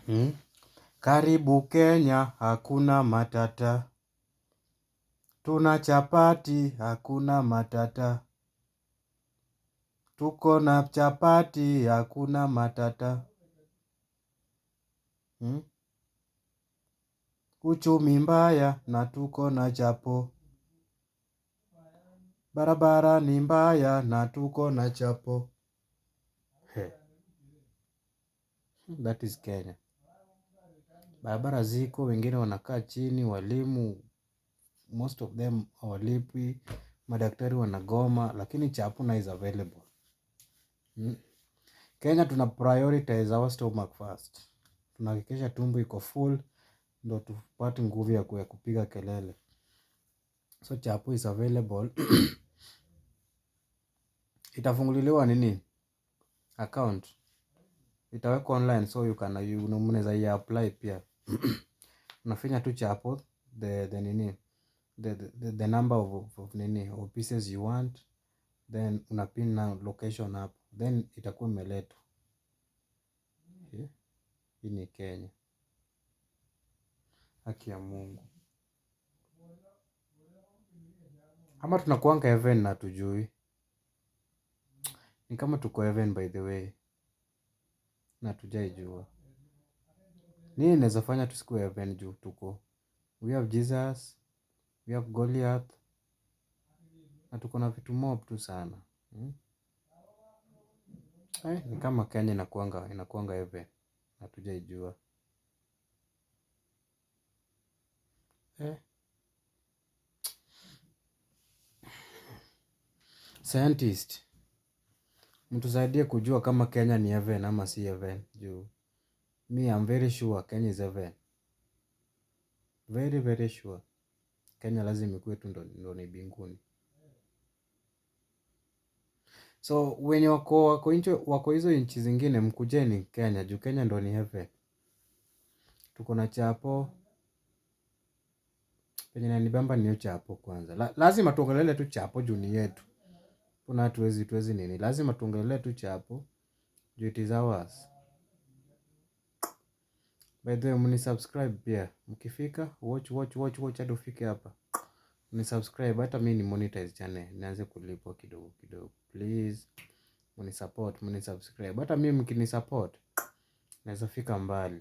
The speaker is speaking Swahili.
Hmm? Karibu Kenya, hakuna matata. Tuna chapati, hakuna matata. Tuko na chapati, hakuna matata. Hmm? Uchumi mbaya na tuko na chapo. Barabara ni mbaya na tuko na chapo. Hey. That is Kenya. Barabara ziko, wengine wanakaa chini, walimu most of them hawalipwi, madaktari wanagoma, lakini chapuna is available. Hmm. Kenya tuna prioritize our stomach first. Tunahakikisha tumbo iko full ndo tupate nguvu ya kupiga kelele. So chapo is available. Itafunguliwa nini? Account. Itawekwa online so you can you unaweza i apply pia. Unafinya tu chapo the nini the number of nini of pieces you want, then unapin na location hapo, then itakuwa imeletwa. Yeah. Hii ni Kenya. Haki ya Mungu. Ama tunakuanga heaven na tujui. Ni kama tuko heaven by the way. Na tujaijua. Nini inaweza fanya tusikuwe heaven juu tuko? We have Jesus, we have Goliath. Na tuko na vitu mob tu sana. Hmm? Ni kama Kenya inakuanga heaven. Na tujaijua. Scientist, mtusaidie kujua kama Kenya ni heaven ama si heaven. Juu me I'm very sure Kenya is heaven. Very very sure. Kenya lazima ikuwe tu ndo ni mbinguni. So wenye wako hizo nchi zingine mkujeni Kenya juu Kenya ndo ni heaven. Tuko na chapo. Penye inanibamba ni hiyo chapo kwanza. Lazima tuongelele tu chapo juu ni yetu. Kuna tuwezi nini. Lazima tuongelele tu chapo juu it is ours. By the way, mni subscribe pia. Mkifika watch watch watch watch hadi ufike hapa. Mni subscribe hata mimi ni monetize channel. Nianze kulipwa kidogo kidogo. Please mni support, mni subscribe. Hata mimi mkini support naweza fika mbali.